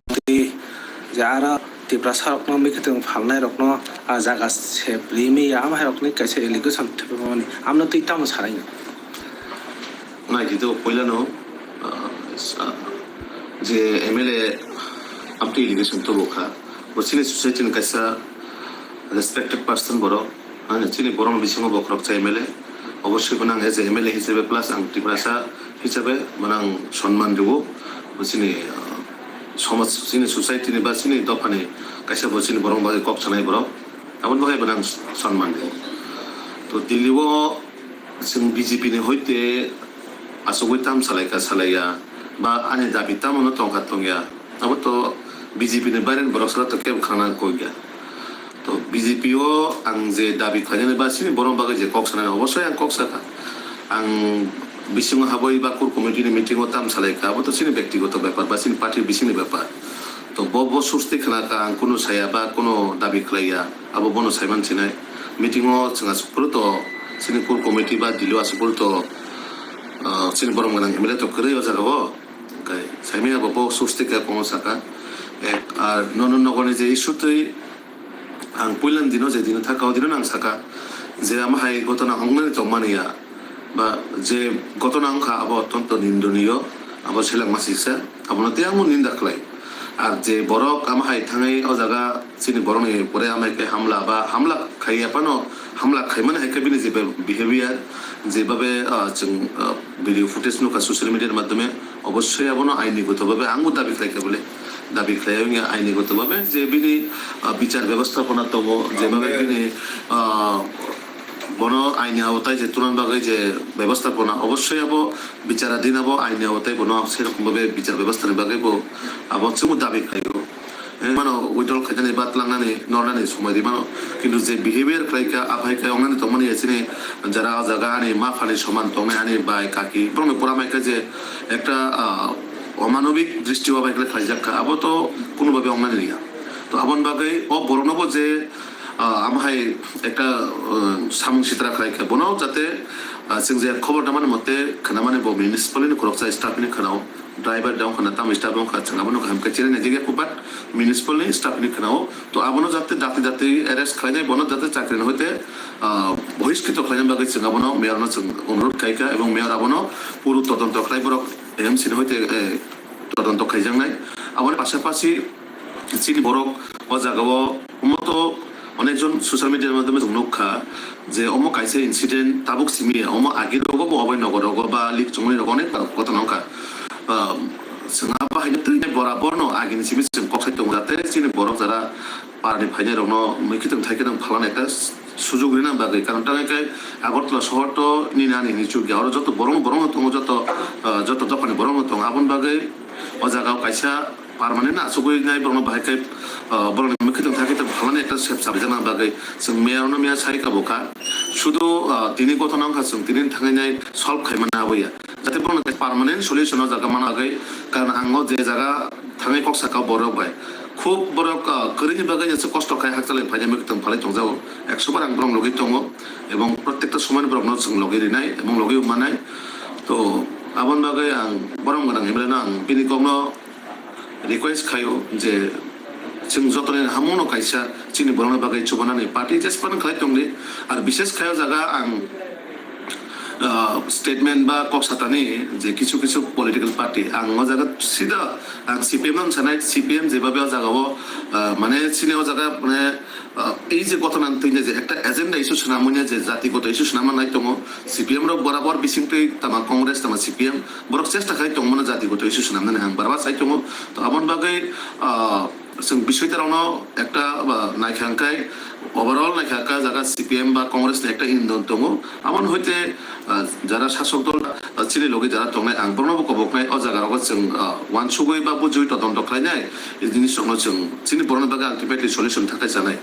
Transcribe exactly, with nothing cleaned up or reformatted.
twi je aro Tiprasa rokno mikitwng phalnai rokno a jaga se rimwi ya, amhai rokni kaisa allegation thepimani amno twi tamo sanai. Naidi to puilano, ah, sa-, je M L A amtwi allegation tubu kha, bo chini society ni kaisa respected person borok, ani chini borok bisingo bokhorok cha M L A, oboswi bo nang as a M L A hisabe plus ang Tiprasa hisabe bo nang sonman rwo, bo chini, ah, somaj, chini society ni ba chini dophani kaisa bo chini borok bagwi kok sanai borok, aboni bagwi bo nang sonman rwo. To Delhi o Chwng B J P ni hoite achugwi tam salaikha salaiya, ba ani dabi tamo no tongkha tongya, abo to B J P ni baireni borok sara to kebo khana koi ya. To B J P o ang je dabi khlainani ba chini borok bagwi je kok sanani, obosoi ang kok sakha. Ang bisingo habwi ba core committee ni meeting o tam salaikha, abo to chini bektigoto bepar ba chini party bisingni bepar. To bo, bo source twi khna kha, ang kunu saya ba kunu dabi khlai ya, abo bono saiman sinai. Meeting o chwng asuk phuru to chini core committee ba Delhi o asuk phuru to, ah, chini borom gwnang M L A to kwrwi o jaga o. Hwnkhe saimanya bo, bo source twi kha kono saka. Ek, ar nono nogoni je issue twi ang puilani dino je dino thaka o dino nang saka je amo hai gotona wngnani tongmani ya. Ba je gotona wngkha abo ottonto nindoniyo, abo selengma sisa, abono tei ang ninda khlai. Ar je borok amo hai thangwi o jaga chini borokni pore amo hai khe hamla ba hamla khaiya phano, hamla khaimani hai khe bini je be-, behavior, je babe, ah, chwng, ah, video footage nukha social media ni madhyome, obosoi abono aini goto babe angbo dabi khlai kha bole, dabi khlai wngya aini goto babe je bini, ah, bichar bebostapona tongo, je babe bini, ah, bono aini aotai je tunan bagwi je bebostapona, obosoi abo bicharadhin abo aini aotai bono serokom babe bichar bebostani bagwi bo abo chwngbo dabi khlaio. Eh, mano withdrawal khainani ba tlangnani nornani somoi di mano, kintu je behavior khlai kha, aphai khe ongnani tongmani ya chini jara o jaga ani ma phani soman tongnai ani bai kaki borokni pura mai kha je ekta, ah, omanobik dristi o bai khlai khlaijak kha, abo to kunu babe ongnani ya. To aboni bagwi o borokno bo je Ah, amo hai ekta, ah, samung sitra khlai kha. Bono jate, ah, chwng je khobor namani mote khwnamani bo municipal ni khoroksa staff ni khwnao. Driver dong khwna tamo staff dong kha chwng abono kaham khe chinai naijak ya, but municipal ni staff ni khwnao. To abono jate dakti dakti arrest khlainai, bono jate chakri ni hoite, ah, bohiskito khlaina bagwi chwng abono mayor no chwng onurodh khai kha ebong mayor abono puro todonto khlai borok A M C ni hoite, eh, todonto khaijaknai. Aboni pasapasi chini borok o jaga o omo to onekjon social media ni madhyome chwng nuk kha je omo kaisa incident tabuk simi ya, omo agi rogo bo obai nogo rogo ba lik chongmani rogo onek gotona wngkha. Ah, chwng abo hai twi borabor no agini simi chwng kok sai tongo jate chini borok jara parni phainai rokno mui khitwng thai khitwng phalna ekta sujug rina bagwi, karon tamo khe Agartala sohor to nini ani hinwi chukya, oro joto borok borok no tongo, joto, ah, joto dophani borok no tongo, aboni bagwi o jaga o kaisa permanent achugwi nai borokno bahai khe, ah, borokni mui khitwng thai khitwng phalmani ekta sep sabai jakna bagwi chwng mayor no miya sai kha bo kha. Sudu, ah, tini gotona wngkha chwng tini thangwi nai solve khai mana abo ya. Jate borokno permanent solution o jaga mana bagwi, karon ang o je jaga thangwi kok saka borok bai khub borok, ah, kwrwini bagwi je kosto khai hakchalai phainai mui khitwng phalwi tongjago. Ekso bar ang borok logi tongo ebong prottekta somoino borokno chwng logi rinai ebong logi manai. To aboni bagwi ang borom gwnang M L A no ang bini kokno request khaio je chwng jotoni hamungno kaisa chini borokni bagwi chubanani party jesphano khlai tongdi. Ar bishes khaio jaga ang, ah, statement ba kok satani je kisu kisu political party ang o jaga sida ang C P M ang sanai, C P M jebabe o jaga o, ah, mane chini o jaga mane, ah, ei je gotona twi je ekta agenda issue swnamwi je jatigoto issue swnamna nai tongo, C P M rok borabor bisingtwi tama Congress tama C P M borok chesta khai tongmano jatigoto issue swnamnani ang barbar sai tongo. To aboni bagwi, ah, chwng bisoi tarokno ekta, ah, naikha hwnkhe overall naikha hwnkhe jaga C P M ba Congress ni ekta indon tongo. Aboni hoite, ah, jara sasok dol, ah, chini logi jara tongnai ang borokno bo koboknai o jaga rogo chwng, ah, uansugwi ba bujui todonto khlainai. E jinis rokno chwng chini borokni bagwi ultimately solution thakai chanai.